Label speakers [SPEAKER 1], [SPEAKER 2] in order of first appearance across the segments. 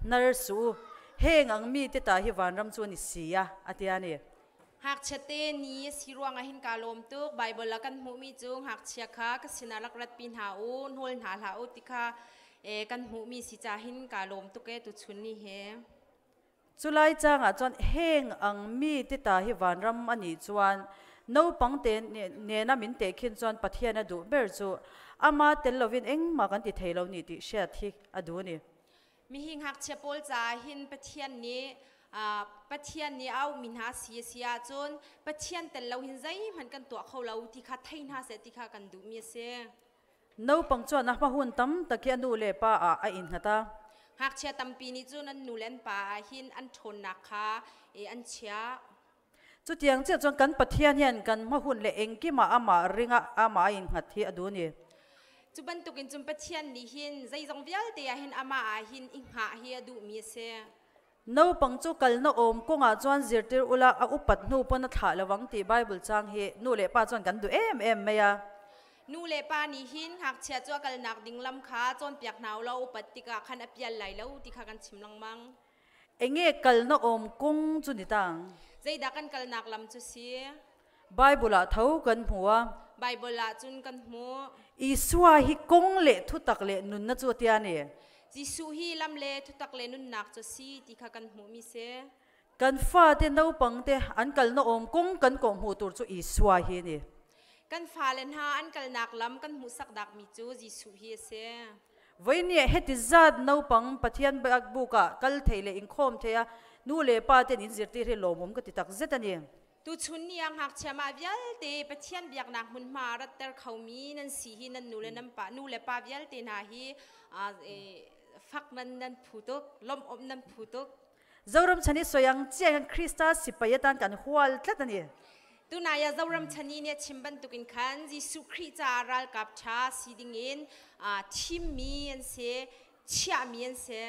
[SPEAKER 1] Hnar suh u, heng ang mi te ta hi vanram chu an i si a, a ti a ni.
[SPEAKER 2] Ngakchia te ni a si ruangah hin kaa lawm tuk. Baibal ah kan hmuhmi cu ngakchia kha ka sinah rak ratpi hna u, hnawl hna hlah u ti kha kan hmuhmi si ca hin kaa lawm tuk ee tuchun ni hi.
[SPEAKER 1] Chulai changah chuan heng ang mi te ta hi vanram a nih chuan naupang te nena min tehkhin chuan Pathian a duh ber chu ama tel lovin engmah kan ti thei lo ni tih hriat hi a duh a ni.
[SPEAKER 2] Mihi ngakchia pawl caah hin Pathian nih Pathian nih a auhmi hna si a si ahcun Pathian tel lo hin zeihmanh kan tuah kho lo ti kha thei hna seh ti kha kan duhmi a si.
[SPEAKER 1] Naupang chuan a hma hun tam tak hi a nu le pa ah a innghat a.
[SPEAKER 2] Ngakchia tampi nih cun an nu le an pa ah hin an ṭhawnnak kha an chiah.
[SPEAKER 1] Chutiang chiah chuan kan Pathian hian kan hma hun le engkim ah amah ringah amah a innghat hi a duh a ni.
[SPEAKER 2] Cu bantukin cun Pathian nih hin zeizong vialte ah hin amah ah hin i hngah hi a duhmi a si.
[SPEAKER 1] Naupang chu kalna awm kawngah chuan zirtir ula a upat hnu pawn a thlah lovang tih Bible chang hi nu leh pa chuan kan duh em em mai a.
[SPEAKER 2] Nu le pa nih hin ngakchia cu a kalnak ding lam kha cawnpiak hna u law upat tikah khan a pial lai lo ti kha kan chim lengmang.
[SPEAKER 1] Enge kalna awm kawng chu ni tang?
[SPEAKER 2] Zeidah kan kalnak lam cu si?
[SPEAKER 1] Bible ah tho kan hmu a.
[SPEAKER 2] Bible ah cun kan hmuh.
[SPEAKER 1] Isua hi kawng leh thutak leh nunna chu a tia ni.
[SPEAKER 2] Jesuh hi lam le thutak le nunnak cu si ti kha kan hmuhmi si.
[SPEAKER 1] Kan fate naupang te an kalna awm kawng kan kawh hmuh tur chu Isua hi ni.
[SPEAKER 2] Kan fale hna an kalnak lam kan hmuhsak dakmi cu Jesuh hi a si.
[SPEAKER 1] Voinia heti zat naupang Pathian buk ah kal thei le inkhawm thei a nu le pa ten in zirtir hi lawmawm ka ti tak zet a ni.
[SPEAKER 2] Tuchun ni ah ngakchia mah vialte Pathian biaknak hmunhma a ratter khomi nan si hi nan nu le nan pa nu le pa vialte hna hi fak nan nan phu tuk lawmh nan phu tuk.
[SPEAKER 1] Zoram chan i soiang chiah hian Krista sipai atan kan hual tlat a ni.
[SPEAKER 2] Tunai ah Zoram chani nih a chim bantukin khan Jesuh Khrih caah ralkap ṭha si dingin thimmi an si, chiahmi an si.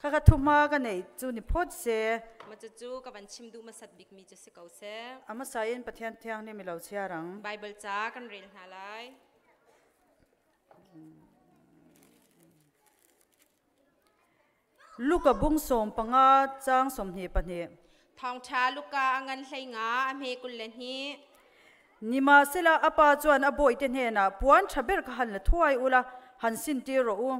[SPEAKER 1] Khakha thuhma ka neih cu ni phawt seh.
[SPEAKER 2] Mah cucu ka van chim duh hmasat bikmi cu si ko seh.
[SPEAKER 1] A hmasa in Pathian thianghlim i lo chia rang.
[SPEAKER 2] Baibal ca kan rel hna lai.
[SPEAKER 1] Luka bung 15 caang 22.
[SPEAKER 2] Thawngṭha Luka a ngan 15 a hme 22.
[SPEAKER 1] Nimahsela a pa chuan a bawihte hnenah puan ṭha ber kha han la thuai ula han sintir rawh u.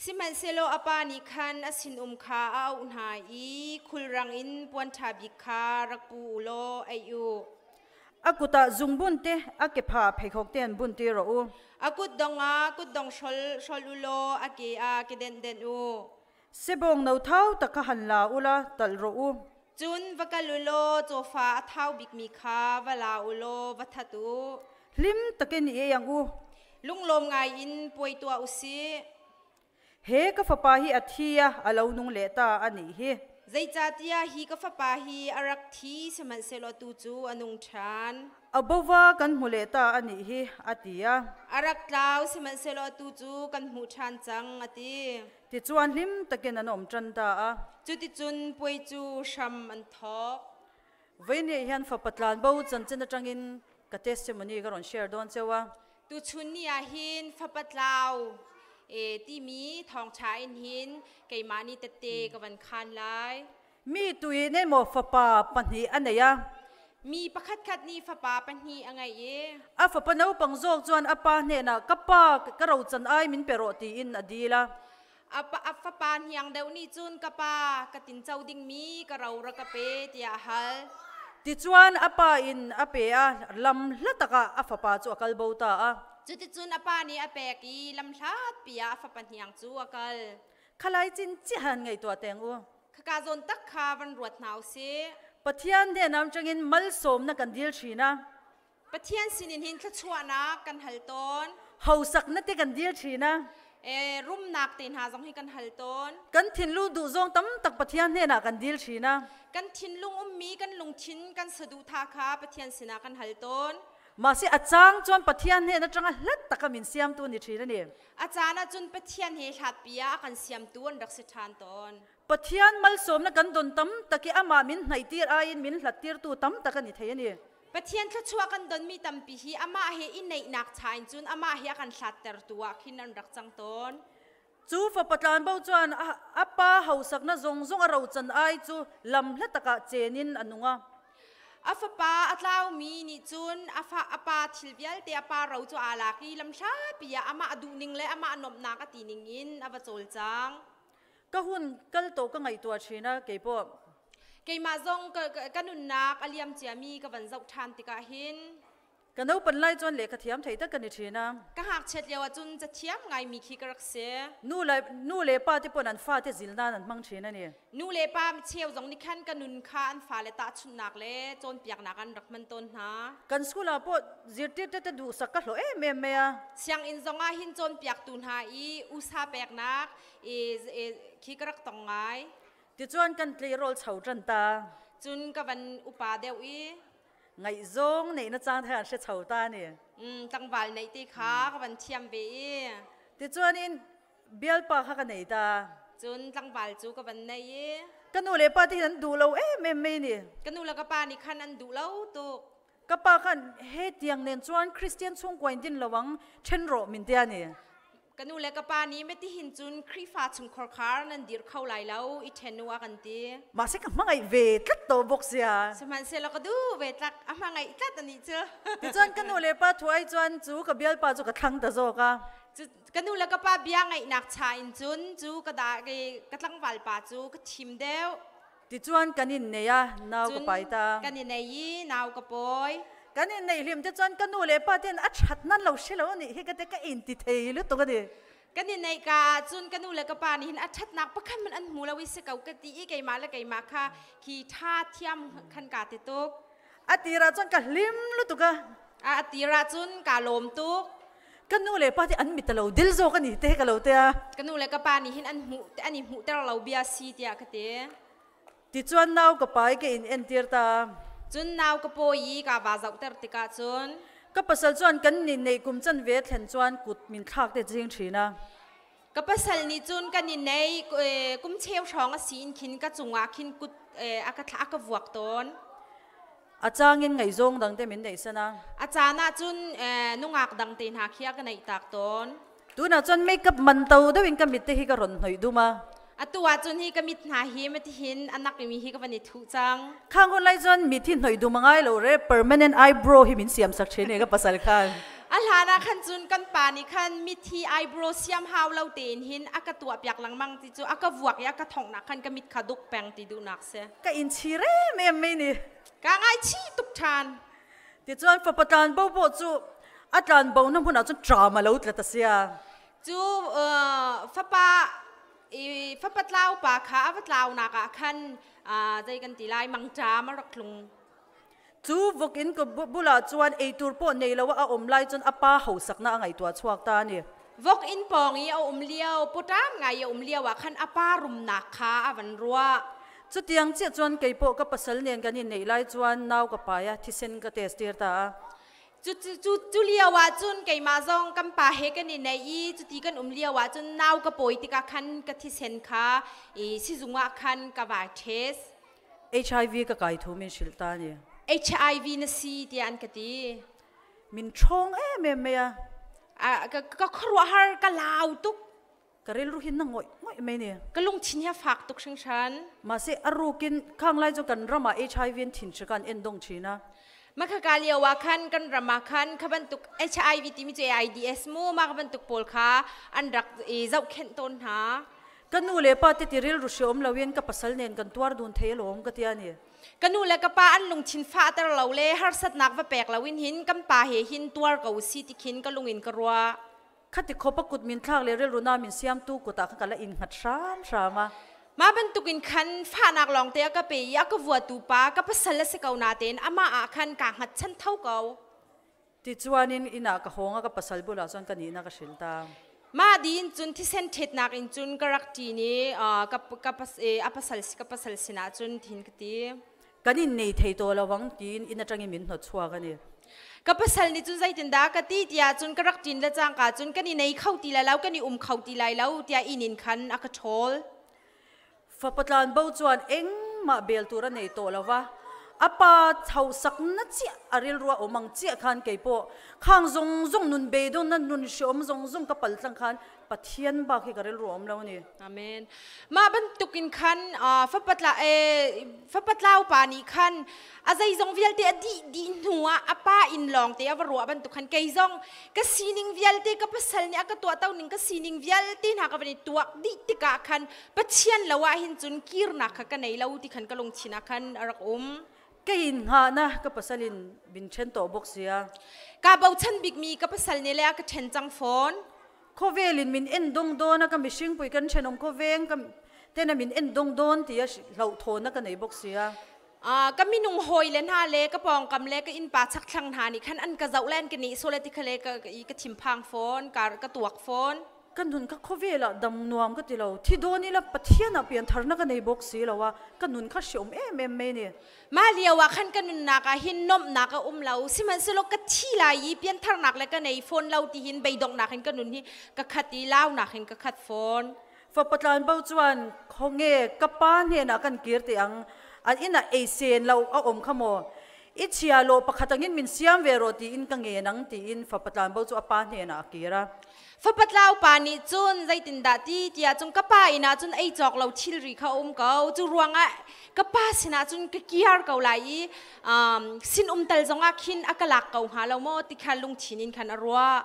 [SPEAKER 2] Sihmanhsehlaw a pa nih khan a sinum kha a auh hna i khulrang in puan ṭha bik kha rak pu u law eih u.
[SPEAKER 1] A kut ah zungbun te, a kepha ah pheikhawk te an buntir rawh u.
[SPEAKER 2] A kutdong ah kutdong hrol hrol u law a ke ah kedenh denh u.
[SPEAKER 1] Sebawng no thau tak kha han la u la talh rawh u.
[SPEAKER 2] Cun va kal u law cawfa a thau bikmi kha va la u law va that u.
[SPEAKER 1] Hlim takin i ei ang u.
[SPEAKER 2] Lunglawm ngai in puai tuah u sih.
[SPEAKER 1] He ka fapa hi a thi a, a lo nung leh ta a nih hi.
[SPEAKER 2] Zeicahtiah hi ka fapa hi a rak thi, sihmanhsehlaw tu cu a nung ṭhan.
[SPEAKER 1] A bova kan hmu leh ta a nih hi, a ti a.
[SPEAKER 2] A rak tlau, sihmanhsehlaw atu cu kan hmuh ṭhan cang, a ti.
[SPEAKER 1] Tichuan hlim takin an um ṭan ta a.
[SPEAKER 2] Cuticun puai cu hram an thawk.
[SPEAKER 1] Voi nih hian fapa tlanbo chanchin aṭangin ka testimony ka rawn share dawn cheu a.
[SPEAKER 2] Tuchun ni ah hin fapa tlau e, timi thawngṭha in hin keimah nih tette ka van khaan lai.
[SPEAKER 1] Mi tuin emaw fapa pahnih a nei a.
[SPEAKER 2] Mi pakhatkhat nih fapa pahnih a ngeih i.
[SPEAKER 1] A fapa naupang zawk chuan a pa hnenah ka pa ka rocan ai min pe rawh tiin a dil a.
[SPEAKER 2] A fapa hniang deuh nih cun ka pa ka tinco dingmi ka ro ra ka pe tiah a hal.
[SPEAKER 1] Tichuan a pa in a pe a, lam hla takah a fapa cu a kal bo ta a.
[SPEAKER 2] Cuticun a pa nih a pek i lam hlatpi ah a fapa hniang cu a kal.
[SPEAKER 1] Khalai cin chihan ngaihtuah teng u.
[SPEAKER 2] Khaka zawn tak kha van ruat hna u sih.
[SPEAKER 1] Pathian hnenam changin malsawmna kan dil thin a.
[SPEAKER 2] Pathian sinin hin thluachuahnak kan hal tawn.
[SPEAKER 1] Hausakna te kan dil thin a.
[SPEAKER 2] E, rumnak te hna zong hi kan hal tawn.
[SPEAKER 1] Kan thinlung duh zong tam tak Pathian hnenah kan dil thin a.
[SPEAKER 2] Kan thinlung ummi kan lungthin kan saduhthah kha Pathian sinah kan hal tawn.
[SPEAKER 1] Mahse a chang chuan Pathian hnen atanga hlat taka min siamtu ni thin ani.
[SPEAKER 2] A caan ahcun Pathian he hlatpi ah a kan siamtu an rak si ṭhan tawn.
[SPEAKER 1] Pathian malsawmna kan don tam tak i amah min hnaihtir aiin min hlattirtu tam tak ani thei ani.
[SPEAKER 2] Pathian thluachuah kan donmi tampi hi amah he i neihnak cha in cun amah he a kan hlattertu ah khin an rak cang tawn.
[SPEAKER 1] Chu fapa tlanbo chuan a pa hausakna zawng zawng a rochan ai chu lam hla takah chenin a nung a.
[SPEAKER 2] A fapa a tlaumi nih cun a fa a pa thil vialte a pa ro cu aa lak i lamhlapi ah amah a duhning le amah a nuamhnak a ti ning in a va cawlcang.
[SPEAKER 1] Ka hun kal tawh ka ngaihtuah ṭhin a keipawh.
[SPEAKER 2] Keimah zong ka nunnak a liam ciami ka van zoh ṭhan tikah hin
[SPEAKER 1] Ka naupan lai chuan lehkha thiam thei tak ka ni ṭhin a.
[SPEAKER 2] Ka ngakchiat lio ahcun cathiam ngaimi khi ka rak si.
[SPEAKER 1] Nu le nu le pa te pawn an fate zil nan an hmang ṭhin a ni.
[SPEAKER 2] Nu le pa cheu zong nih khan ka nun kha an fale tahchunhnak le cawnpiaknak an rak hman tawn hna.
[SPEAKER 1] Kan school ah pawh zirtirtu te duhsak ka hlawh em em mai a.
[SPEAKER 2] Sianginn zong ah hin cawnpiaktu hna i usa peknak i khi ka rak tong ngai.
[SPEAKER 1] Tichuan kan tleirawl chho ṭan ta.
[SPEAKER 2] Cun ka van upa deuh i
[SPEAKER 1] Ngaihzawng neih na caan the an hre chho ta ni.
[SPEAKER 2] Tlangval neih te kha ka van thiam ve i.
[SPEAKER 1] Tichuan in bialpa kha ka nei ta.
[SPEAKER 2] Cun tlangval cu ka van nei i.
[SPEAKER 1] Ka nu le pa te hin an duh lo em em mai ni.
[SPEAKER 2] Ka nu le ka pa nih khan an duh lo tuk.
[SPEAKER 1] Ka pa khan he tiang nen chuan Christian chungkua in din lo ang then rawh min tia ni.
[SPEAKER 2] Ka nu le ka pa nih metihin cun Khrihfa chungkhar khar nan dir kho lai lo i ṭhen u a kan ti.
[SPEAKER 1] Mahse ka hmangaih ve tlat to bawk sia.
[SPEAKER 2] Sihmanhsehlaw ka duh ve tlak a hmangaih tlat ani cu.
[SPEAKER 1] Tichuan ka nu le pa thu ai chuan cu ka bialpa cu ka thlang ta zawk a.
[SPEAKER 2] Ka nu le ka pa bia ngaihnak cha in cun cu ka da ka tlangval pa cu ka thim deuh.
[SPEAKER 1] Tichuan kan in nei a nau ka pai ta.
[SPEAKER 2] Kan i nei i nau ka pawi.
[SPEAKER 1] Kan in nei hlim te chuan ka nu le pa ten a that nan lo hre lo ni hi ka te ka in ti thei lutuk ani.
[SPEAKER 2] Kan i nei ka cun ka nu le ka pa nih hin a thatnak pakhat man an hmu lo i si ko ka ti i keimah le keimah kha khi tha thiam khan ka ti tuk.
[SPEAKER 1] A tira chuan ka hlim lutuk a.
[SPEAKER 2] A tira cun ka lawm tuk.
[SPEAKER 1] Ka nu le pa te an mit lo dil zawk ani te ka lo te a.
[SPEAKER 2] Ka nu le ka pa nih hin an hmuh an i hmuhter lo bia si tiah ka ti.
[SPEAKER 1] Ti chuan nau ka pai ke in entir ta.
[SPEAKER 2] Cun nau ka pawi i ka va zohter tikah cun
[SPEAKER 1] ka pasal chuan kan ni nei kum chan ve thlen chuan kut min thlak te jing thina.
[SPEAKER 2] Ka pasal nih cun kan i nei kum cheu hrawng a si in khin ka cungah khin kut a ka thla a ka vuak tawn.
[SPEAKER 1] A cang in ngaihzawng dang te min neih sana.
[SPEAKER 2] A caan ah cun nungak dang te hna khi a ka neih tak tawn.
[SPEAKER 1] Tunah cun makeup man to deuh in ka mit te hi ka ron hnoih dum a.
[SPEAKER 2] Atu ah cun hi ka mit hna hi matihin anak mi hi ka van i thuh cang.
[SPEAKER 1] Khang hun lai cun mit hi hnoih dum a ngai lo re permanent eyebrow hi min siam sak thin e ka pasal khan.
[SPEAKER 2] A hlan ah khan cun kan pa nih khan mit hi eyebrow siam hau lo tein hin a ka tuah piak lengmang ti cu a ka vuak i a ka thongh nak khan ka mit kha duk peng ti duhnak si.
[SPEAKER 1] Ka in chir em em mai ni.
[SPEAKER 2] Ka ngaichih tuk ṭhan.
[SPEAKER 1] Tichuan fapa tlan bo pawh cu a tlan bo na hmun ah cun ṭam a lo tlat a sia.
[SPEAKER 2] Cu fapa i fapa tlau pa kha a va tlaunak ah khan zei kan ti lai mangṭam a rak tlung.
[SPEAKER 1] Cu vok in ka bulah chuan eitur pawh nei lo a um lai cun a pa hausakna a ngaihtuah chuak ta ani.
[SPEAKER 2] Vok inn pawng i a um lio, pawṭam ngai a um lio ah khan a pa rumnak kha a van ruah.
[SPEAKER 1] Chutiang chiah chuan kei pawh ka pasal nen kan in neih lai chuan nau ka pai a, thisen ka test tir ta a.
[SPEAKER 2] Cu, cu, cu lio ah cun keimah zong kan pa he kan i neih i cuti kan um lio ah cun nau ka pawi tikah khan ka thisen kha i sizung ah khan ka vai test.
[SPEAKER 1] HIV ka kai thu min hrilh ta ni.
[SPEAKER 2] HIV na si tiah an ka ti.
[SPEAKER 1] Min ṭhawng em em mai a.
[SPEAKER 2] A ka khuaruahhar ka lau tuk.
[SPEAKER 1] Ka rilru hin na ngawih ngawih mai ni.
[SPEAKER 2] Ka lungthin hi a fak tuk hringhran.
[SPEAKER 1] Mahse a rukin khang lai cu kan ram ah HIV in thin hri kan en dong ṭhin a.
[SPEAKER 2] Makhaka lio ah khan kan ram ah khan kha bantuk HIV timi cu AIDS mu ma kha bantuk pawl kha an rak i zohkhenh tawn hna.
[SPEAKER 1] Ka nu le pa te ti rilru hri um loin ka pasal nen kan tuar dun thei alawm ka tia ni.
[SPEAKER 2] Ka nu le ka pa an lungthin fahter lo le harsatnak va pek loin hin kan pa he hin tuar ko si ti khin ka lungin ka ruah.
[SPEAKER 1] Khati khop a kut min thlak le rilru na min siamtu kut ah khan ka la in hngat hram hram a.
[SPEAKER 2] Mah bantukin khan fahnak lawng te a ka pe i a ka vuatu pa ka pasal a si ko natein amah ah khan kaa hngatchan tho ko.
[SPEAKER 1] Tichuan in inn ah ka hawng a ka pasal bulah cun ka nihna ka hril ta.
[SPEAKER 2] Mah din cun thisen ṭhetnak in cun ka rak ṭin i ka, ka, a pasal ka pasal sinah cun thin ka ti.
[SPEAKER 1] Kan in nei thei to lo wang tiin inn aṭangin min hnawt chuak ani.
[SPEAKER 2] Ka pasal nih cun zeitindah ka ti tiah cun ka rak ṭin le cangka cun kan i nei kho ti lai lo kan i um kho ti lai lo tiah inn in khan a ka ṭhawl.
[SPEAKER 1] Fapa tlanbo chuan engmah bel tur a nei tawh lo va, a pa chhosak na chiah a rilru a awm ang chiah khan kei pawh khang zung zung nun beidawng na nun hreawm zung zung ka pal tlang khan Pathian bak hi ka rilru a um lo ni.
[SPEAKER 2] Amen. Mah bantukin khan fapatla fapatlau pa nih khan a zeizong vialte a dih dih hnu ah a pa inn lawng te a va ruah bantuk khan kei zong ka sining vialte ka pasal nih a ka tuah to ning ka sining vialte hna ka van i tuak dih tikah khan Pathian lo ah hin cun kirnak kha ka nei lo ti khan ka lungthin ah khan a rak um.
[SPEAKER 1] Ka in hngahna ka pasal in min ṭhen tawh bawk sia.
[SPEAKER 2] Ka bochan bikmi ka pasal nih le a ka ṭhen cang fawn.
[SPEAKER 1] Khawvel in min en dong dawn a ka mihring pui kan ṭhenawm khawveng ka tena min en dong dawn ti a hlauhthawnna ka nei bawk sia.
[SPEAKER 2] Ka minung hawi le hna le ka pawngkam le ka innpa chakthlang hna nih khan an ka zoh le an ka nehsawh le ti kha le ka ka thinphang fawn ka ka tuak fawn.
[SPEAKER 1] Ka nun kha khawvel ah dam nuam ka ti lo. Thi dawn ila Pathian ah piantharna ka nei bawk si lo a, ka nun kha hreawm em em mai ni.
[SPEAKER 2] Mah lio ah khan ka nunnak ah hin nuamhnak a um lo. Sihmanhsehlaw ka thi lai i piantharnak le ka nei fawn lo ti hin beidonghnak in ka nun hi ka khat i launak in ka khat fawn.
[SPEAKER 1] Fapa tlanbo chuan khawnge ka pa hnenah kan kir teh ang, an inah ei sen lo a awm kha maw? I chhia lawh pakhat angin min siam ve rawh tiin ka ngen ang tiin fapa tlanbo chu a pa hnenah a kir a.
[SPEAKER 2] Fapa tlau pa nih cun zeitindah ti tiah cun ka pa inn ah cun ei cawk lo thilri kha a um ko. Cu ruangah ka pa sinah cun ka kiar ko lai i sinum tal zongah khin a ka lak ko hnga lo maw ti kha lungthin in khan a ruah.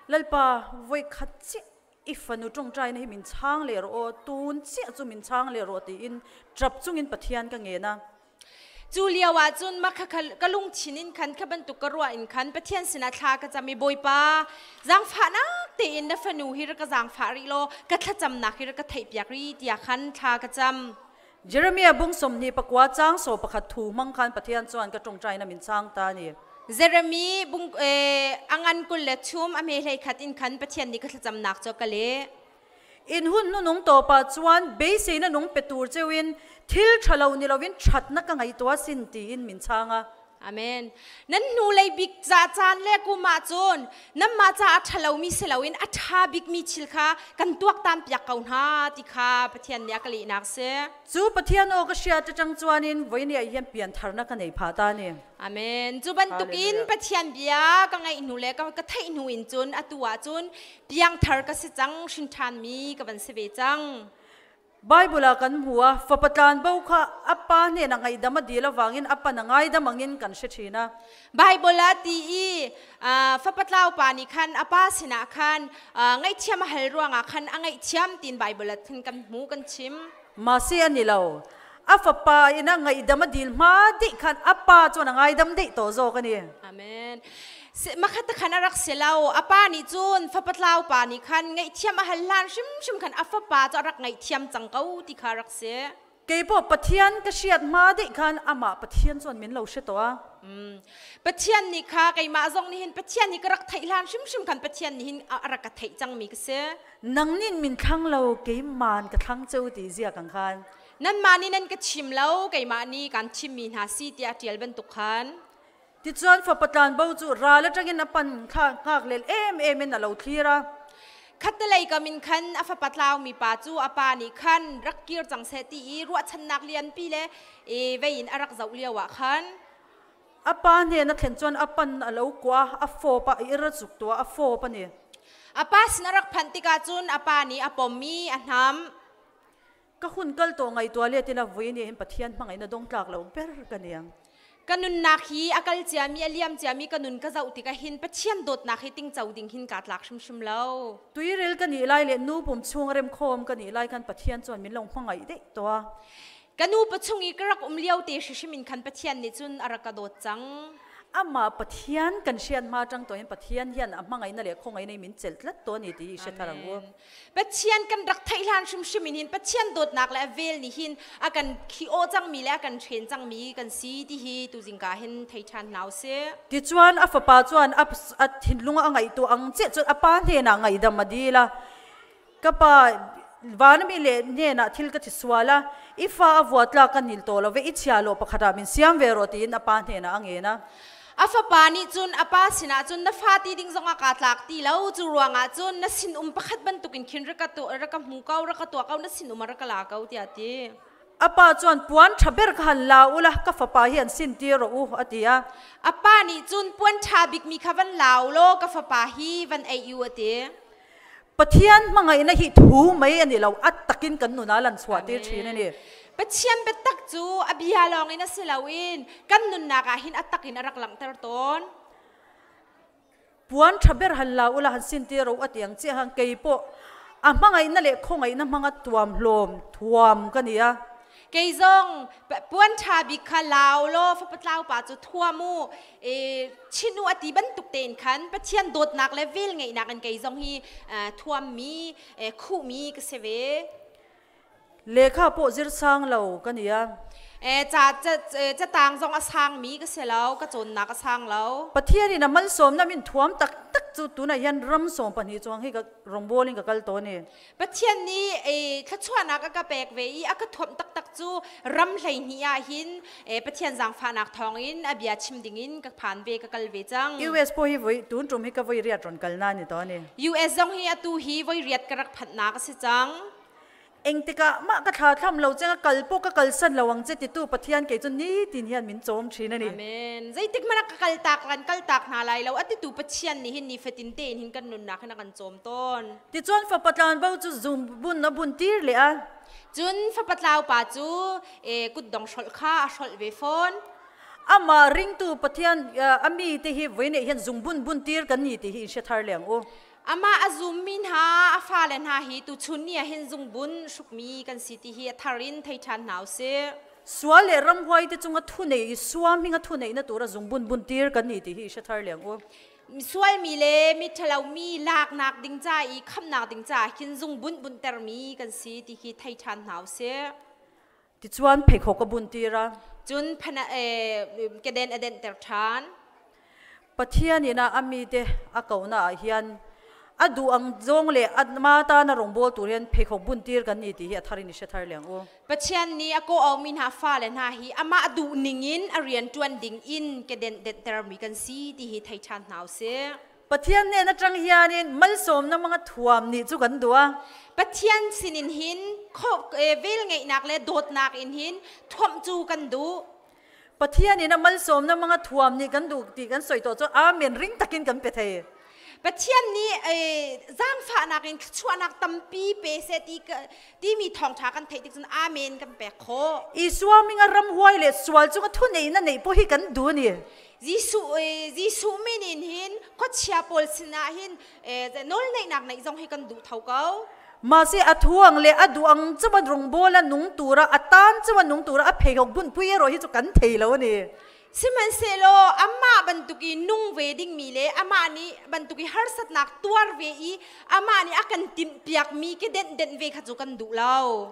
[SPEAKER 1] Lalpa, voi khat chiah i fanu ṭawngṭainak hi min chang leh rawh aw, tun chiah cu min chang leh rawh tiin ṭap chungin Pathian ka ngen a.
[SPEAKER 2] Cu lio ah cun mah kha ka lungthin in khan kha bantuk ka ruah in khan Pathian sinah thla ka cam i Bawipa zaangfahnak tein na fanu hi rak ka zaangfah rih law ka thlacamnak hi rak ka theihpiak rih tiah khan thla ka cam.
[SPEAKER 1] Jeremiah bung 29 caang 11 thu hmang khan Pathian chuan ka ṭawngṭainak min chang ta ni.
[SPEAKER 2] Jeremy bung a ngan 23 a hme 11 in khan Pathian nih ka thlacamnak cu ka leh.
[SPEAKER 1] In hun hnunung tawpah chuan beiseina nung pe tur cheuin thil ṭha lo ni loin ṭhatnak ka ngaihtuah sin tiin min chang a.
[SPEAKER 2] Amen. Nan hnulei bik ca caan le kum ah cun nanmah caah a ṭhalomi si loin a ṭha bikmi thil kha kan tuaktan piak ko hna ti kha Pathian nih a ka lehnak si.
[SPEAKER 1] Cu Pathian aw ka hriat aṭang chuanin voi ni ah hian piantharnak ka nei phah ta ni.
[SPEAKER 2] Amen. Cu bantukin Pathian bia ka ngaih hnu le ka theih hnu in cun atu ah cun piangthar ka si cang, hrin ṭhanmi ka van si ve cang.
[SPEAKER 1] Bible ah kan hmu a, fapa tlanbo kha a pa hnenah ngaihdam a dil avangin a pan a ngaidam angin kan hre ṭhin a.
[SPEAKER 2] Bible ah ti i fapa tlau pa nih khan a pa sinah khan ngaihthiam a hal ruangah khan a ngaihthiam tiin Bible ah khan kan hmu kan chim.
[SPEAKER 1] Mahse a ni lo. A fapa in a ngaihdam a dil hma dih khan a pa chuan a ngaidam deih tawh zawk a ni.
[SPEAKER 2] Amen. Makhat khan a rak si lo. A pa nih cun fapa tlau pa nih khan ngaihthiam a hal hlan hrimhrim khan a fapa cu a rak ngaihthiam cang ko ti kha a rak si.
[SPEAKER 1] Kei pawh Pathian ka hriat hma dih khan amah Pathian chuan min lo hre tawh a.
[SPEAKER 2] Pathian nih kha keimah zong nih hin Pathian hi ka rak theih hlan hrimhrim khan Pathian nih hin a rak ka theih cangmi ka si.
[SPEAKER 1] Nang nih min thlang lo keiman ka thlang cheu ti zia kang khan.
[SPEAKER 2] Nanmah nih nan ka chim lo keimah nih kan chimmi hna si tiah ṭial bantuk khan.
[SPEAKER 1] Tichuan fapa tlanbo cu ral aṭangin a pan kha ngakhlel emem in a lo thlir a.
[SPEAKER 2] Khattelei kam in khan a fapa tlaumi pa cu a pa nih khan rak kir cang seh ti i ruahchannak lianpi le vei in a rak zoh lio ah khan
[SPEAKER 1] A pa hnen a thlen cun a pan a lo kua, a fawp a ir a cuk tuah, a fawp a ni.
[SPEAKER 2] A pa sin a rak phanh tikah cun a pa nih a pom i a hnamh.
[SPEAKER 1] Ka hun kal tawh ngaihtuah let ila vui nih hin Pathian hmangaihna dong tlak lo ber ka niang.
[SPEAKER 2] Ka nunnak hi a kal ciami a liam ciami ka nun ka zoh tikah hin Pathian dawtnak hi tingco ding hin kaa tlak hrimhrim lo.
[SPEAKER 1] Tuiril ka nih lai le nu pum chung remkhawm ka nih lai khan Pathian chuan min lo hmangaih deih tawh a.
[SPEAKER 2] Ka nu pachung i ka rak um lio te hrimhrim in khan Pathian nih cun a rak ka dawt cang.
[SPEAKER 1] Amah Pathian kan hriat hma ṭang tawh hin Pathian hian a hmangaihna le khawngaihna min chelh tlat tawh a ni ti i hre thar ang u.
[SPEAKER 2] Pathian kan rak theih hlan hrimhrim in hin Pathian dawtnak le a vel nih hin a kan khi-aw cangmi le a kan hren cangmi kan si ti hi tuzingka hin thei ṭhan hna usih.
[SPEAKER 1] Tichuan a fapa chuan a thinlung a ngaihtuah ang chiah cun a pa hnenah ngaihdam a dil a. Ka pa vanami le hnenah thil ka thi sual a, i fa a vua tlak ka nil tawh lo ve, i chia law pakhat ah min siam ve rawh tiin a pa hnenah a ngen a.
[SPEAKER 2] A fapa nih cun a pa sinah cun na fa ti ding zongah kaa tlak ti lo, cu ruangah cun na sinum pakhat bantukin khin rak ka rak ka hmu ko, rak ka tuah ko, na sinum ah rak ka la ko tiah a ti.
[SPEAKER 1] A pa chuan puan ṭha ber kha han la ula ka fapa hi an sin tir rawh u a ti a.
[SPEAKER 2] A pa nih cun puan ṭha bikmi kha van la u law ka fapa hi van ei u a ti.
[SPEAKER 1] Pathian hmangaihna hi thu mai a ni lo, a takin kan nunah lan chhuah tir thin a ni.
[SPEAKER 2] Pathian biatak cu a bia lawngin a si loin kan nunnak ah hin a takin a rak langhter tawn.
[SPEAKER 1] Puan ṭha ber han la ula han sintir ro a ti ang chiah khan kei pawh a hmangaihna leh khawngaihna hmanga tuam hlawm thuam ka ni a.
[SPEAKER 2] Kei zong puan ṭha bik kha lau law fapatlau pa cu thuam u chin u a ti bantuk tein khan Pathian dawtnak le vel ngeihnak in kei zong hi thuammi khuhmi ka si ve.
[SPEAKER 1] Lehkha pawh zir sang lo ka ni a.
[SPEAKER 2] Catang zong a sangmi ka si lo, ka cawnnak a sang lo.
[SPEAKER 1] Pathian in a malsawmna min thuam taktak cu tunah hian ram sawm pahnih chuang hi ka rawngbawl in ka kal tawn i.
[SPEAKER 2] Pathian nih thluachuahnak a ka pek ve i a ka thuamh taktak cu ram 12 ah hin Pathian zaangfahnak thawngin a bia chim dingin ka phan ve, ka kal ve cang.
[SPEAKER 1] US pawh hi voi tun tum hi ka voi riat ron kal na ni to ni.
[SPEAKER 2] US zong hi atu hi voi riat ka rak phanhnak a si cang.
[SPEAKER 1] Engtikah mah ka thla thlam lo cheng a kal pawh ka kalsan lo ang che titu Pathian kei cu nitin hian min cawm thin ani.
[SPEAKER 2] Amen. Zeitik hmanh ah ka kal tak kan kal tak hna lai lo atitu Pathian nih hin nifatin tein hin kan nunnak hin a kan cawm tawn.
[SPEAKER 1] Tichuan fapa tlanvo cu zungbun a bun tir leh a.
[SPEAKER 2] Cun fapa tlau pa cu kutdong hrolh kha a hrolh ve fawn.
[SPEAKER 1] Amah ringtu Pathian a mi te hi voi neih hian zungbun bun tir kan ni ti hi in hre thar leng u.
[SPEAKER 2] Amah a zummi hna a fale hna hi tuchun ni ah hin zungbun hrukmi kan si ti hi a thar in thei ṭhan hna usih.
[SPEAKER 1] Sual le ramhuai te chunga thu nei i suam hinga thu neihna tura zungbun bun tir kan ni ti hi i hre thar leng u.
[SPEAKER 2] Sualmi le miṭhalomi laknak ding ca i khamnak ding caah khin zungbun buntermi kan si ti khi thei ṭhan hna usih.
[SPEAKER 1] Tichuan pheikhawk a bun tir a.
[SPEAKER 2] Cun keden a denhter ṭhan.
[SPEAKER 1] Pathian in a mite a kohna ah hian a duh ang zawng le ama tana rawngbawl tur hian pheikhawk bun tir kan ni tih hi a thar in i hre thar leng u.
[SPEAKER 2] Pathian nih a kawh-aumi hna fale hna hi amah duh ningin a rian ṭuan ding in kedenh denhtermi kan si ti hi thei ṭhan hna usih.
[SPEAKER 1] Pathian hnen aṭang hianin malsawmna hmanga thuam nih cu kan duh a.
[SPEAKER 2] Pathian sinin hin velngeihnak le dawtnak in hin thuamh cu kan duh.
[SPEAKER 1] Pathian in a malsawmna hmanga thuam nih kan duh ti kan sawi tawh cu amen ring takin kan pe thei.
[SPEAKER 2] Pathian nih zaangfahnak in thluachuahnak tampi pe seh ti timi thawngṭha kan theih tik cun amen kan pek khawh.
[SPEAKER 1] Isua minga ramhuai le sual cunga thu neihna neih pawh hi kan duh a ni.
[SPEAKER 2] Jesuh Jesuh min in hin khuachia pawl sinah hin nawlneihnak neih zong hi kan duh tho ko.
[SPEAKER 1] Mahse a thuang le a duh ang chuan rawngbawl a nung tura a tan chuan nung tura a pheikhawk bunpui erawh hi chu kan thei lo a ni.
[SPEAKER 2] Sihmanhsehlaw amah bantuk i nung ve dingmi le amah nih bantuk i harsatnak tuar ve i amah nih a kan timhpiakmi ke denh denh ve kha cu kan duh lo.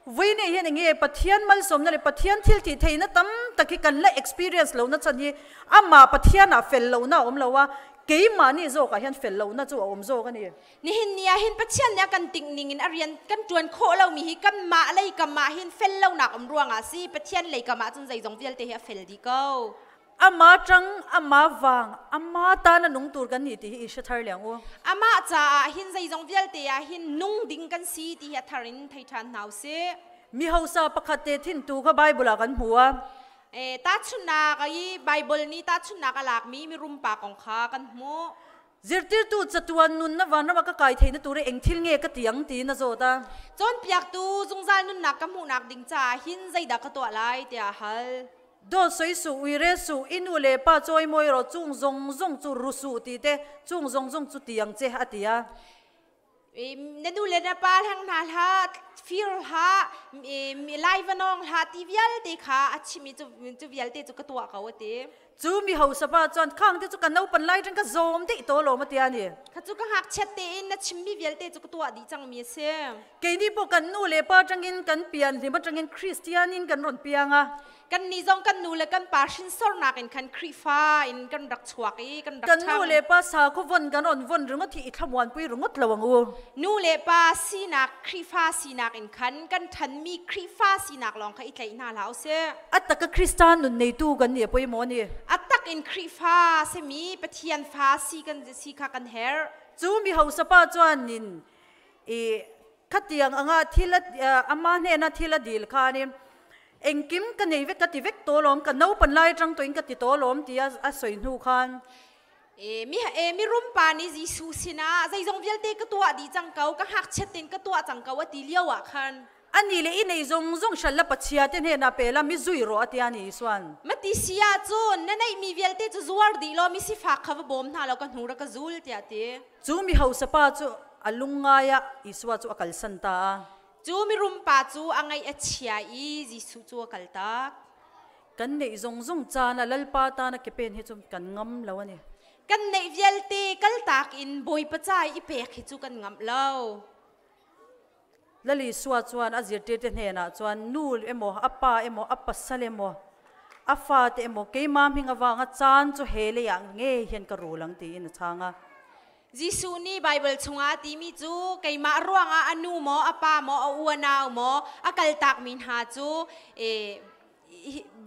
[SPEAKER 1] Vui nih hin enge Pathian malsawmna le Pathian thil ti theihna tam tak hi kan la experience lo na chan hi amah Pathian ah fel lo na awm lo a keimah nih zawk ah hian fel lo na chu a awm zawk ani.
[SPEAKER 2] Nihin ni ah hin Pathian nih a kan tinh ning in a rian kan ṭuan khawh lomi hi kanmah lei kam ah hin fel lonak um ruangah si Pathian lei kam ah cun zeizong vialte hi a fel dih ko.
[SPEAKER 1] Ama ṭang, ama vang, ama tan a nung tur kan ni ti hi i hre thar liang u.
[SPEAKER 2] Amah caah hin zeizong vialte ah hin nung ding kan si ti hi a thar in thei ṭhan hna usih.
[SPEAKER 1] Mi hausa pakhat te thin tu kha Bible ah kan hmu a.
[SPEAKER 2] Tahchunhnak i Bible nih tahchunhnak a lakmi mirum pa kong kha kan hmuh.
[SPEAKER 1] Zirtirtu chatuan nunna vanram ah ka kai theihna tur hi eng thil nge ka ti ang tiin a zawt a.
[SPEAKER 2] Cawnpiaktu zungzal nunnak ka hmuhnak ding caah hin zeidah ka tuah lai tiah a hal.
[SPEAKER 1] Dawt soi suh, uire suh, i nu le pa cawimawi rawh, chung zong zong cu ru suh ti te, chung zong zong cu ti ang che a ti a.
[SPEAKER 2] Na nu le na pa hleng hna hlah, fir hlah, lai va nawng hlah ti vialte kha a chim i cu vialte cu ka tuah ko a ti.
[SPEAKER 1] Cu mi hausa pa chuan khang te chu ka naupan lai ṭang ka zawm dih to lawm a ti a ni.
[SPEAKER 2] Kha cu ka ngakchiat tein na chimmi vialte cu ka tuah dih cangmi a si.
[SPEAKER 1] Keini pawh kan nu le pa ṭangin kan pian hlim aṭangin Kristian in kan rawn piang a.
[SPEAKER 2] Kannih zong kan nu le kan pa hrinsornak in khan Khrihfa in kan rak chuak i kan rak
[SPEAKER 1] Kan nu le pa sakhaw von kan rawn von ringawt hi i thlamuanpui ringawt lo ang u.
[SPEAKER 2] Nu le pa sinak Khrihfa sinak in khan kan ṭhanmi Khrihfa sinak lawng kha i tlaih hna hlah usih.
[SPEAKER 1] A tak a Kristian nun neitu kan nih a pawimawh a ni.
[SPEAKER 2] A tak in Khrihfa simi Pathian fa si kan si kha kan herh.
[SPEAKER 1] Cu mi hausa pa chuan in i khatiang anga thil ama hnena thil a dil khan in engkim ka nei vek ka ti vek to lawm ka naupan lai atang to in ka ti to lawm ti a soi hnu khan.
[SPEAKER 2] E mi e mirum pa nih Jesuh sinah zeizong vialte ka tuah dih cang ko, ka ngakchiat tein ka tuah cang ko a ti lio ah khan.
[SPEAKER 1] Ani le i nei zong zong hral la pachia te hnenah pe la mi zui rawh a tia ni Isuan.
[SPEAKER 2] Mati si ahcun na neihmi vialte cu zuar dih law mi sifak kha va bawm hna law ka hnu ra ka zul tiah a ti.
[SPEAKER 1] Cu mi hausa pa cu a lungngai ah Isua cu a kalsan ta a.
[SPEAKER 2] Cu mirum pa cu a ngaih a chia i Jesuh cu a kaltak.
[SPEAKER 1] Kan neih zungzung caan ah Lalpa tan a ke pen hi cu kan ngam lo ani.
[SPEAKER 2] Kan neih vialte kaltak in Bawipa ca i pek hi cu kan ngamh lo.
[SPEAKER 1] Lal Isua chuan a zirtirte hnenah chuan nu emaw a pa emaw a pasal emaw a fate emaw keimah hming avanga caan chu he leiah nge hian ka rul ang tiin a chhang a.
[SPEAKER 2] Jesuh nih Baibal chungah a timi cu keimah ruangah a nu maw a pa maw a uanau maw a kaltakmi hna cu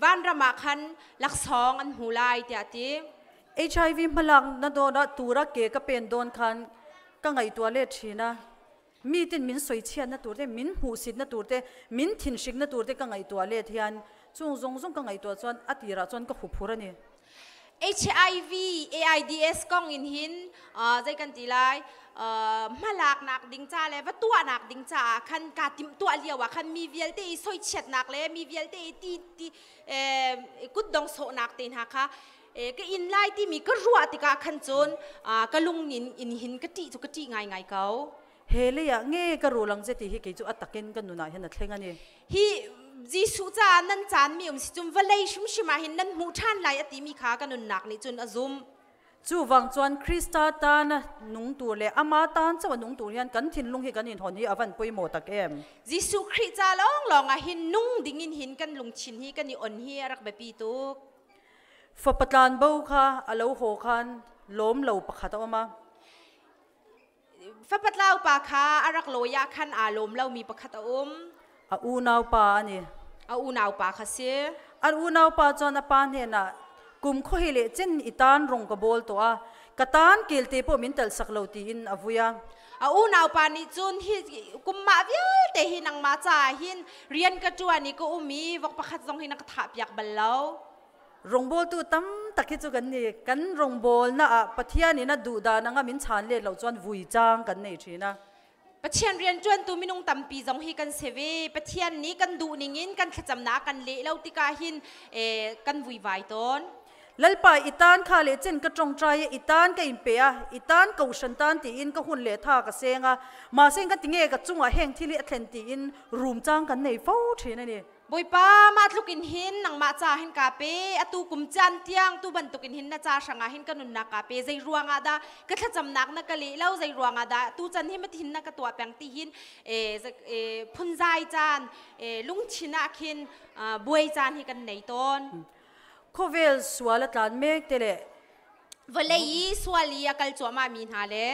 [SPEAKER 2] vanram ah khan laksawng an hmu lai tiah a ti.
[SPEAKER 1] HIV hmalak na dawn ah tura ke ka pen dawn khan ka ngaihtuah le thin a. Mi tin min soichiat na tur te, min hmuhsit na tur te, min thinhrik na tur te ka ngaihtuah let hian chung zong zong ka ngaihtuah chuan a tirah chuan ka huphur ani.
[SPEAKER 2] HIV AIDS kong in hin zei kan ti lai hmalaknak ding ca le va tuahnak ding caah khan kaa timh tuah lio ah khan mi vialte i soichiatnak le mi vialte i ti ti kutdong sawhnak te hna kha ka in lai timi ka ruah tikah khan cun ka lung in in hin ka ṭih cu ka ṭih ngaingai ko.
[SPEAKER 1] He lei ah nge ka rulang che ti hi kei cu a takin ka nun ah hin a thleng ani.
[SPEAKER 2] Hi Jesuh caah nan caan mi um si cun vawlei hrimhrim ah hin nan hmuh ṭhan lai a timi kha ka nunnak nih cun a zumh.
[SPEAKER 1] Chu wang chuan Krista tan nung tur le ama tan chawa nung tur hian kan thinlung hi kan in hon hi avan poimo tak em.
[SPEAKER 2] Jesuh Khrih ca lawng lawng ah hin nung ding in hin kan lungthin hi kan i on hi a rak biapi tuk.
[SPEAKER 1] Fapa tlan bo kha a lo haw khan lawm lo pakhat a um a.
[SPEAKER 2] Fapatlau pa kha a rak lawi ah khan aa lawm lomi pakhat a um.
[SPEAKER 1] A unau pa ani.
[SPEAKER 2] A unau pa kha si.
[SPEAKER 1] An unau pa chuan a pa hnenah kum kho hi le chen i tan rong ka bol to a ka tan kel te pawh min tal sak lo tiin a vui a.
[SPEAKER 2] A unau pa nih cun hi kum mah vialte hi nangmah caah hin rian ka ṭuan i ka um i vok pakhat zong hi na ka thah piak bal lo.
[SPEAKER 1] Rawngbawltu tam tak hi chu kan ni kan rawngbawl na ah Pathian in a duh dan anga min chan let lo chuan vui chang kan nei thin a.
[SPEAKER 2] Pathian rianṭuantu minung tampi zong hi kan si ve. Pathian nih kan duh ningin kan thlacamnak kan leh lo tikah hin kan vuivai tawn.
[SPEAKER 1] Lalpa i tan kha le chen ka tawngtai a, i tan ka in pe a, i tan kohhran tan tiin ka hun le tha ka seng a, mahse ka ti nge ka chungah heng thil hi a thlen tiin rum chang kan nei fo thin ani.
[SPEAKER 2] Bawipa, mah tluk in hin nangmah ca hin kaa pe. Atu kum caan tiang tu bantuk in hin na ca hrangah hin ka nunnak kaa pe. Zei ruangah dah ka thlacamnak na ka leh lo? Zei ruangah dah tu can hi mathin na ka tuah peng ti hin phunzai caan lungthin ah khin buai caan hi kan nei tawn.
[SPEAKER 1] Khawvel sual a tlan mek te le
[SPEAKER 2] vawlei i sual i a kal cuahmah mi hna le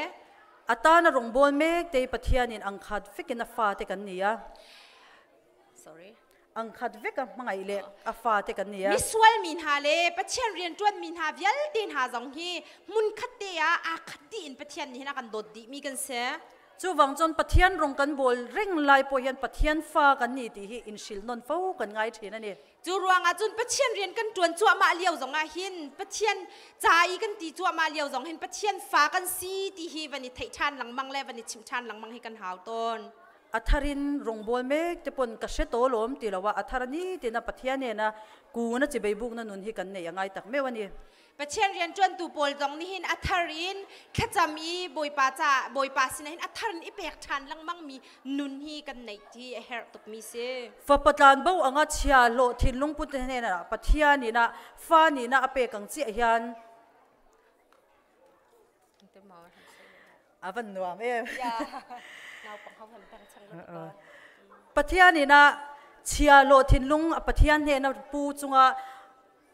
[SPEAKER 1] a tan a rongbawl mek te Pathian in angkhat vekin a fa te kan ni a.
[SPEAKER 2] Sorry.
[SPEAKER 1] Angkhat vek a hmangaih le a fate kan ni a.
[SPEAKER 2] Misual mi hna le Pathian rianṭuan mi hna vialte hna zong hi hmunkhat te ah aa khat dih in Pathian nih hin a kan dawt dih mi kan si.
[SPEAKER 1] Chuvang cun Pathian rong kan bawl reng lai pawh hian Pathian fa kan ni ti hi in hrilh nawn fo kan ngai ṭhin a ni.
[SPEAKER 2] Cu ruangah cun Pathian rian kan ṭuan cuahmah lio zongah hin Pathian ca i kan ti cuahmah lio zong hin Pathian fa kan si ti hi van i theih ṭhan lengmang le van i chimh ṭhan lengmang hi kan hau tawn.
[SPEAKER 1] A thar in rawngbawl mek te pawn ka hre to lawm ti lo a a thar ni tina Pathian nena kun a chibei buk na nun hi kan nei a ngai tak meuh ani.
[SPEAKER 2] Pathian rianṭuantu pawl zong nih hin a thar in thlacam i Bawipa ca Bawipa sinah hin a thar in i pek ṭhan lengmang mi nun hi kan neih hi a herh tukmi si.
[SPEAKER 1] Fapa tlan bo anga chia hlawh thinlung put hnenah Pathian ina fa nihna a pek ang chiah hian a van nuam em. Pathian ina chia lo thinlung a Pathian hnena pu chunga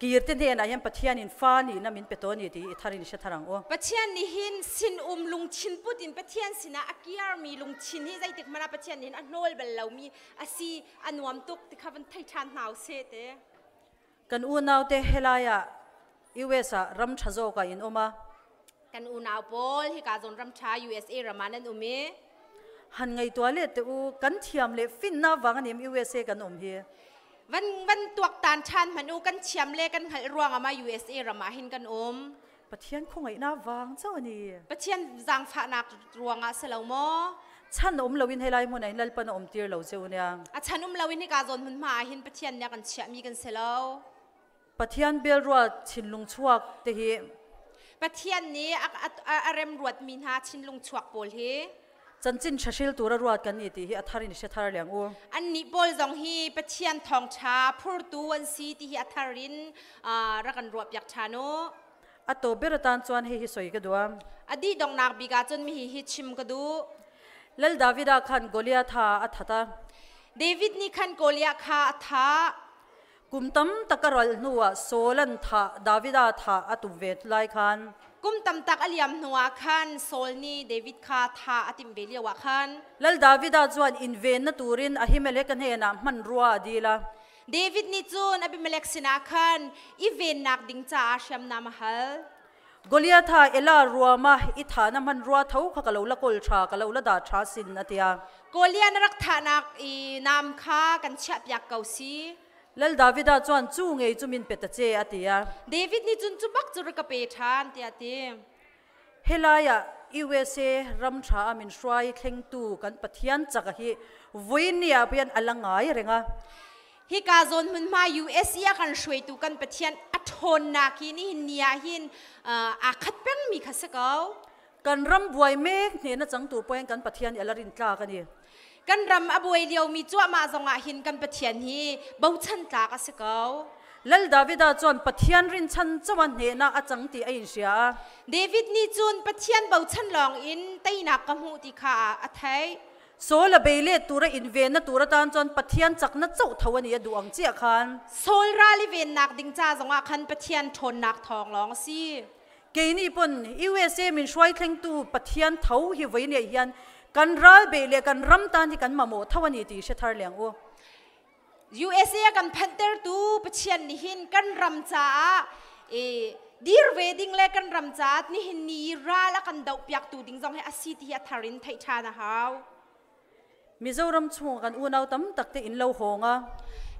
[SPEAKER 1] kirte hnenah hian Pathian in fa ni na min pe to ni ti i tharin hre tharang u.
[SPEAKER 2] Pathian nih hin sin um lungthin put in Pathian sinah a kiarmi lungthin hi zeitik hmanh ah Pathian nih hin a hnawl bal lomi a si a nuam tuk ti kha van thei ṭhan hna usih te.
[SPEAKER 1] Kan unau te helai ah US ah ram ṭha zawk ah in um a.
[SPEAKER 2] Kan unau pawl hika zawn ram ṭha USA ram ah nan um i.
[SPEAKER 1] Han ngaihtuah le te u kan thiam le finnak wang anim USA kan um hi.
[SPEAKER 2] Van van tuaktan ṭhan hmanh u kan thiam le kan hngalh ruangah ma USA ram ah hin kan um.
[SPEAKER 1] Pathian khawngaihnak vang chauh a ni.
[SPEAKER 2] Pathian zaangfahnak ruangah si lo maw?
[SPEAKER 1] Chan um loin helai hmun ah hin Lalpan a um tir lo cheu nia.
[SPEAKER 2] A chan um loin hika zawn hmunhma ah hin Pathian nih a kan chiahmi kan si lo.
[SPEAKER 1] Pathian belruat thinlung chuak te hi
[SPEAKER 2] Pathian nih a remruatmi hna thinlung chuak pawl hi
[SPEAKER 1] chanchin ṭhahril tur a ruat kan ni ti hi a thar in hre thar leng u.
[SPEAKER 2] Annih pawl zong hi Pathian thawngṭha phurtu an si ti hi a thar in rak kan ruahpiak ṭhan u.
[SPEAKER 1] A to ber atan chuan hei hi soi ka duam.
[SPEAKER 2] A dih donghnak bik ah cun mi hi chim ka duh.
[SPEAKER 1] Lal Davida khan Goliath a that a.
[SPEAKER 2] David nih khan Goliath kha a thah.
[SPEAKER 1] Kum tam tak a ral hnuah Saul an thah, Davida thah a tum ve lai khan.
[SPEAKER 2] Kum tam tak a liam hnuah khan Saul nih David kha thah a timh ve lioah khan.
[SPEAKER 1] Lal Davida chuan invenna turin Ahimelek a hnenah hmanrua a dil a.
[SPEAKER 2] David nih cun Abimelek sinah khan i vennak ding caah hriamnam a hal.
[SPEAKER 1] Goliatha Ela ruama i thahna hmanrua tho kha ka lo la kawl ṭha, ka lo la dah ṭha sin a tia.
[SPEAKER 2] Goliath na rak thahnak i nam kha kan chiahpiak ko si.
[SPEAKER 1] Lal Davida chuan cu ngei cu min pe ta che a ti a.
[SPEAKER 2] David nih cun cu bak cu rak ka pe ṭhan tiah a ti.
[SPEAKER 1] Helai ah USA ram ṭha ah min hruai thlengtu kan Pathian chak a hi vui ni ah pian a la ngai reng a.
[SPEAKER 2] Hika zawn hmunhma US i a kan hruaitu kan Pathian a ṭhawnnak hi nihin ni ah hin aa khat pengmi kha si ko.
[SPEAKER 1] Kan ram buai mek hne na chang tur pawhin kan Pathian i a la rin tlak a ni.
[SPEAKER 2] Kan ram a buai liomi cuahmah zongah hin kan Pathian hi bochan tlak a si ko.
[SPEAKER 1] Lal Davida chuan Pathian rinchan chawa hnehna a chang ti a in hria a.
[SPEAKER 2] David nih cun Pathian bochan lawng in teinak ka hmuh ti kha a theih.
[SPEAKER 1] Saul a bei let tura invenna tur atan chuan Pathian chakna chauh tho a ni a duh ang chiah khan.
[SPEAKER 2] Saul ral i vennak ding ca zongah khan Pathian ṭhawnnak thawng lawng a si.
[SPEAKER 1] Keini pon USA min hruai thlengtu Pathian tho hi voi nei hian kan ral bei le kan ram tan hi kan mamawh tho a ni ti hre thar leng u.
[SPEAKER 2] USA a kan phanhtertu Pathian nih hin kan ram caah dir ve ding le kan ram caah nihin ni ral a kan dohpiaktu ding zong hi a si ti hi a thar in theih ṭhan a hau.
[SPEAKER 1] Mizoram chung kan unau tam tak te in lo hawng a.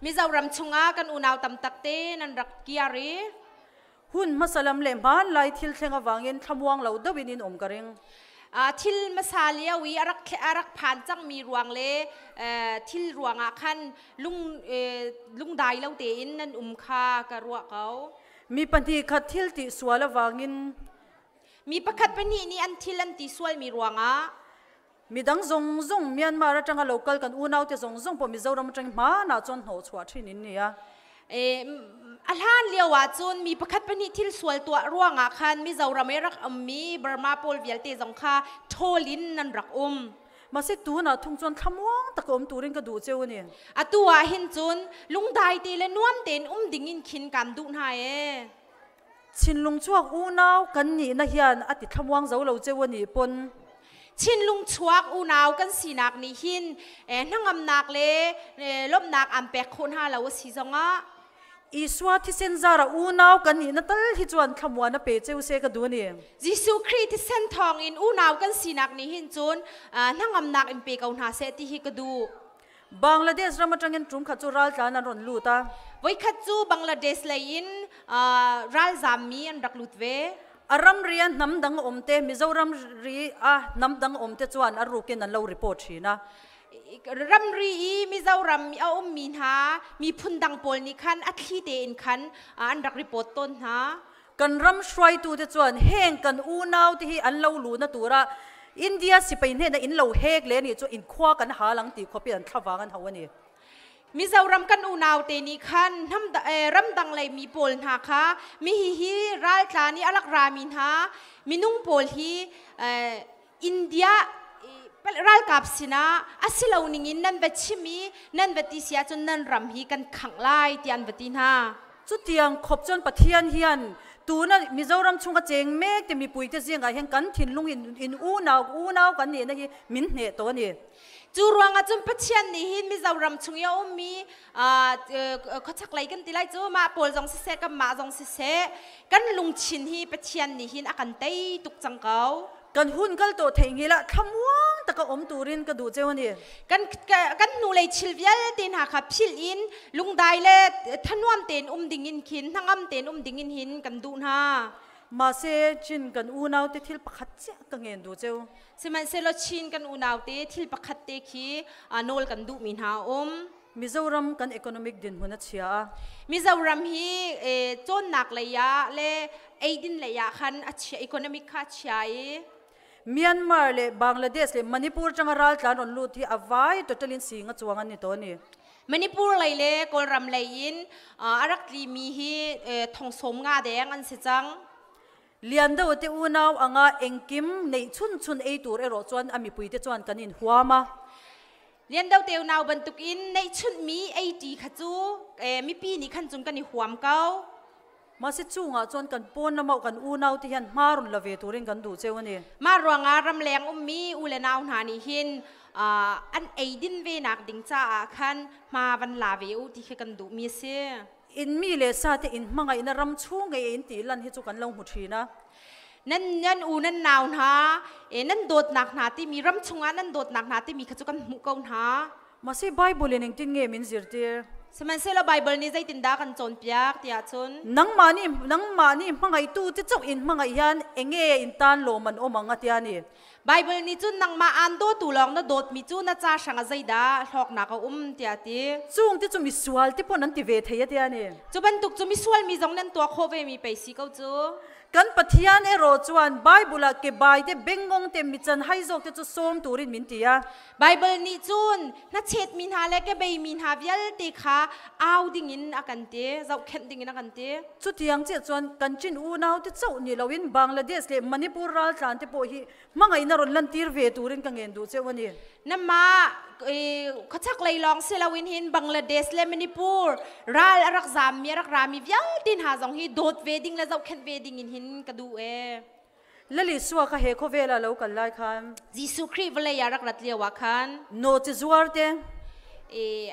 [SPEAKER 2] Mizoram chungah kan unau tam tak te nan rak kiar i
[SPEAKER 1] Hun hmasa lam le hmaan lai thil thleng awangin thlamuang lo deuhin in um ka ring.
[SPEAKER 2] Thil hmasa lio i a rak phan cangmi ruang le thil ruangah khan lung lungdai lo tein nan um kha ka ruah ko.
[SPEAKER 1] Mi pahnih khat thil ti sual awangin
[SPEAKER 2] Mi pakhat pahnih nih an thil an ti sualmi ruangah
[SPEAKER 1] midang zong zong Myanmar atanga local kan unau te zong zong pawh Mizoram atang hmanah chuan hnawh chhuah thin in nia.
[SPEAKER 2] A hlan lio ah cun mi pakhat pahnih thil sual tuah ruangah khan Mizoram i rak ummi Burma pawl vialte zong kha ṭhawl in nan rak um.
[SPEAKER 1] Masi tunah thung chuan thlamuang tak um turin ka duh cheu ani.
[SPEAKER 2] Atu ah hin cun lungdai te le nuam tein um ding in khin kan duh hna e.
[SPEAKER 1] Chinlung chuak unau kan nih na hian a ti thlamuang zo lo cheu ani pon.
[SPEAKER 2] Chinlung chuak unau kan sinak nih hin hnangamnak le lawmhnak aan pek khawh hna lo a si zongah
[SPEAKER 1] Isua thisen zara unau kan nih na tal hi chuan thlamuan a pe cheu se ka du ni.
[SPEAKER 2] Jesuh Khrih thisen thawng in unau kan sinak nih hin cun hnangamnak in pe ko hna seh ti hi ka duh.
[SPEAKER 1] Bangladesh ram atangin tum khat chu ral tlan an ron lut a.
[SPEAKER 2] Voikhat cu Bangladesh lei in ralzammi an rak lut ve.
[SPEAKER 1] A ram ri a hnam dang om te Mizoram ri a hnam dang om te chuan a rukin an lo report thin a.
[SPEAKER 2] Ramri i Mizoram a ummi hna miphun dang pawl nih khan a thli tein khan an rak report tawn hna.
[SPEAKER 1] Kan ram hruaitu te chuan heng kan unau te hi an lo lu na tura India sipai hne na in lo hek le ni chu in khua kan halang ti khopi an thlawang an ho ani.
[SPEAKER 2] Mizoram kan unau te nih khan ramdang lei mi pawl hna kha mi hi hi raltla nih a rak rami hna minung pawl hi India ralkap sinah a si lo ningin nan va chim i nan va ti si ahcun nan ram hi kan khangh lai tiah an va ti hna.
[SPEAKER 1] Chutiang khop chuan Pathian hian tuna Mizoram chunga cheng mek te mipui te zingah hian kan thinlung in in unau unau kan ni na hi min hne to ni.
[SPEAKER 2] Cu ruangah cun Pathian nih hin Mizoram chung i a ummi khuachak lei kan ti lai cu mah pawl zong siseh kanmah zong siseh kan lungchin hi Pathian nih hin a kan tei tuk cang ko.
[SPEAKER 1] Kan hun kal to thei ngi la thlamuang taka om turin ka duh cheu ani.
[SPEAKER 2] Kan kan hnulei thil vialte hna kha philh in lungdai le thanuam tein um ding in khin hnangam tein um ding in hin kan duh hna.
[SPEAKER 1] Mahse Chin kan unau te thil pakhat chiah ka ngen duh cheu.
[SPEAKER 2] Sihmanhsehlaw Chin kan unau te thil pakhat te khi nawl kan duhmi hna a um.
[SPEAKER 1] Mizoram kan economic dinhmun a chia a.
[SPEAKER 2] Mizoram hi cawnnak lei ah le eidin lei ah khan a chia, economic kha a chia i.
[SPEAKER 1] Myanmar le Bangladesh le Manipur tanga raltlan on lut hi a vai total in sing a chuang an ni to ni.
[SPEAKER 2] Manipur lei le Kawlram lei in a rak tlimi hi thong sawm nga deng an si cang.
[SPEAKER 1] Lian deuh te unau anga engkim nei chun chun ei tur erawh chuan a mipui te chuan kan in huam a.
[SPEAKER 2] Lian deuh te unau bantukin neih chunhmi ei ṭi kha cu mipi nih khan cun kan i huam ko.
[SPEAKER 1] Mahse chungah chuan kan pawn lamah kan unau te hian hma rawn la ve turin kan duh cheu a ni.
[SPEAKER 2] Mah ruangah ramleng ummi u le nau hna nih hin an eidin ve nak ding caah khan hma van la ve u ti khi kan duhmi a si.
[SPEAKER 1] In mi le sa te in hmangaihna ram chung ngei in tih lan hi chu kan lo hmu thin a.
[SPEAKER 2] Nan nan u nan nau hna nan dawtnak hna timi ram chungah nan dawtnak hna timi kha cu kan hmuh ko hna.
[SPEAKER 1] Mahse Bible in engtin nge min zirtir?
[SPEAKER 2] Sihmanhsehlaw Bible nih zeitindah kan cawnpiak tiah cun?
[SPEAKER 1] Nangmah nih hmangaihtu te chauh in hmangaih hian enge in tan lawm an awm ang a tia ni.
[SPEAKER 2] Bible nih cun nangmah aan dawtu lawng na dawtmi cu na ca hrang ah zeidah hlawknak a um tiah a ti.
[SPEAKER 1] Chung te cu misual te pon an ti ve thei a tia ni.
[SPEAKER 2] Cu bantuk cu misual mi zong nan tuah khawh ve mi pei si ko cu.
[SPEAKER 1] Kan Pathian erawh chuan Bible ah kebai te bengngawng te mi chan hai zawk te chu sawm turin min ti a.
[SPEAKER 2] Bible nih cun hnachetmi hna le kebeimi hna vialte kha au dingin a kan ti, zohkhenh dingin a kan ti.
[SPEAKER 1] Chutiang chiah chuan kan Chin unau te chauh ni loin Bangladesh le Manipur raltlan te pawh hi hmangaihna rawn lantir ve turin ka ngen duh cheu a ni.
[SPEAKER 2] Namah khuachak lei lawng si loin hin Bangladesh le Manipur ral a rak zaammi a rak rami vialte hna zong hi dawt ve ding le zohkhenh ve ding in hin ka duh ee.
[SPEAKER 1] Lali sua kha he khawvel ah lo kal lai khan.
[SPEAKER 2] Jesuh Khrih vawlei ah rak rat lio ah khan.
[SPEAKER 1] No ci zuar te.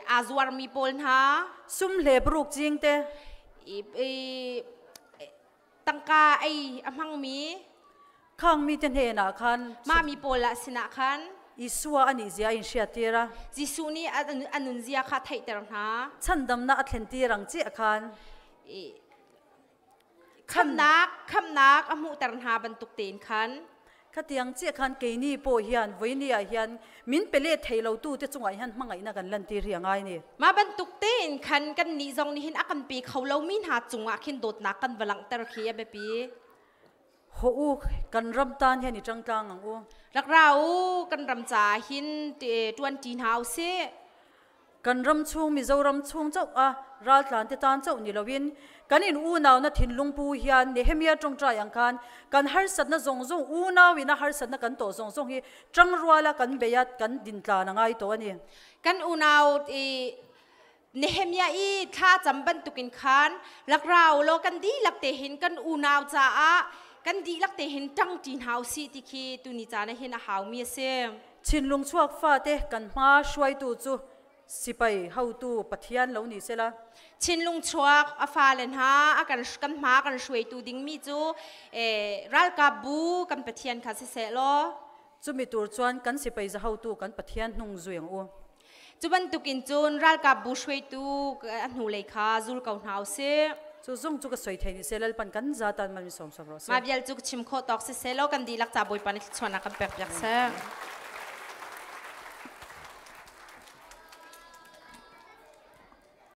[SPEAKER 2] Aa zuarmi pawl hna.
[SPEAKER 1] Sum hle bruk ching te.
[SPEAKER 2] Tangka ei a hmangmi.
[SPEAKER 1] Khang mi te hnenah khan.
[SPEAKER 2] Mah mi pawl ah sinah khan.
[SPEAKER 1] Isua ani zia in hriattir a.
[SPEAKER 2] Jesuh nih a nun zia kha theihter hna.
[SPEAKER 1] Chandamnak a thlentir ang chi khan.
[SPEAKER 2] Khamnak a hmuhter hna bantuk tein khan.
[SPEAKER 1] Khatiang che khan keini pawh hian voini ah hian min pele thei lo tu te chungah hian hmangaihna kan lantir hi a ngai ni.
[SPEAKER 2] Mah bantuk tein khan kan nih zong nih hin a kan pe kho lomi hna cungah khin dawtnak kan va langhter khi a biapi.
[SPEAKER 1] Ho u kan ram tan hian i ṭangtlang ang u.
[SPEAKER 2] Rak ra u, kan ram caah hin ṭuan ṭi hna u sih.
[SPEAKER 1] Kan ram chung Mizoram chung chauh a raltlan te tan chauh ni loin kan in unau na thinlung pu hian Nehemiah ṭawngṭai ang khan kan harsatna zawng zawng unau in a harsatna kan tawh zawng zawng hi ṭangruala kan bei a kan dintlan a ngai tawh a ni.
[SPEAKER 2] Kan unau i Nehemiah i thla cam bantukin khan rak ra u law kan dihlak te hin kan unau caah kan dihlak te hin ṭang ṭi hna u sih ti khi tuni caan ah hin a haumi a si.
[SPEAKER 1] Chinlung chuak fate kan hma hruaitu cu sipai hotu Pathian lo ni sela.
[SPEAKER 2] Chinlung chuak a fale hna a kan kan hma kan hruaitu dingmi cu ralkap bu kan Pathian kha siseh law.
[SPEAKER 1] Chumi tur chuan kan sipai za hotu kan Pathian hnung zui ang u.
[SPEAKER 2] Cu bantukin cun ralkap bu hruaitu a hnulei kha zul ko hna u sih.
[SPEAKER 1] Cu zong cu ka soi thei ni seh lalpan kan zatan man mi som som rawh seh.
[SPEAKER 2] Mah vial cu ka chim khawh tawk siseh law kan dihlak ca Bawipa nih thluachuahnak kan pek piak seh.